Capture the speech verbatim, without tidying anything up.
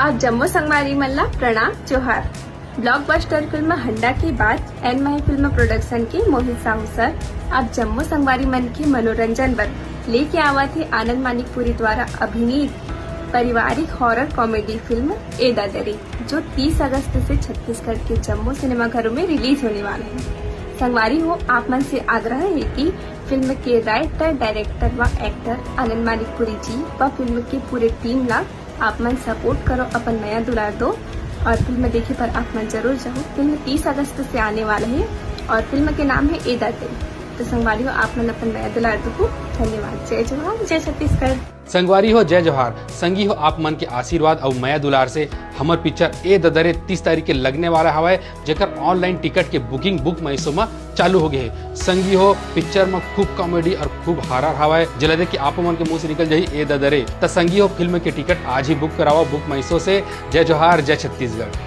आप जम्मो संगवारी मन ला प्रणाम जोहार। ब्लॉकबस्टर फिल्म हंडा के बाद एन माही फिल्म प्रोडक्शन के मोहित साहू सर आप जम्मो संगवारी मन के मनोरंजन बर लेके आवत हे आनंद मानिकपुरी द्वारा अभिनीत पारिवारिक हॉरर कॉमेडी फिल्म ए ददरे, जो तीस अगस्त से छत्तीसगढ़ के जम्मो सिनेमाघरों में रिलीज होने वाला है। संगवारी हो, आप मन से आग्रह है कि फिल्म के राइटर, डायरेक्टर व एक्टर आनंद मानिकपुरी जी व फिल्म के पूरे टीम ला आप मन सपोर्ट करो, अपन मया दुलार दो और फिल्म देखे पर आप मन जरूर जाओ। फिल्म तीस अगस्त से आने वाला है और फिल्म के नाम है ए ददरे। तो संगवारी हो, आप मन अपन मया दुलार दो। धन्यवाद। जय जोहार, जय छत्तीसगढ़। संगवारी हो, जय जोहार। संगी हो, आप मन के आशीर्वाद अउ मया दुलार से हमर पिक्चर ए ददरे तीस तारीख के लगने वाला हवय, जेकर ऑनलाइन टिकट के बुकिंग बुक माई शो म चालू हो गए हे। संगी हो, पिक्चर म खूब कॉमेडी और खूब हॉरर हवय, जेला देख के आप मन के मुंह से निकल जाही ए ददरे। त संगी हो, फिल्म के टिकट आज ही बुक करावा बुक माई शो से। जय जोहार, जय छत्तीसगढ़।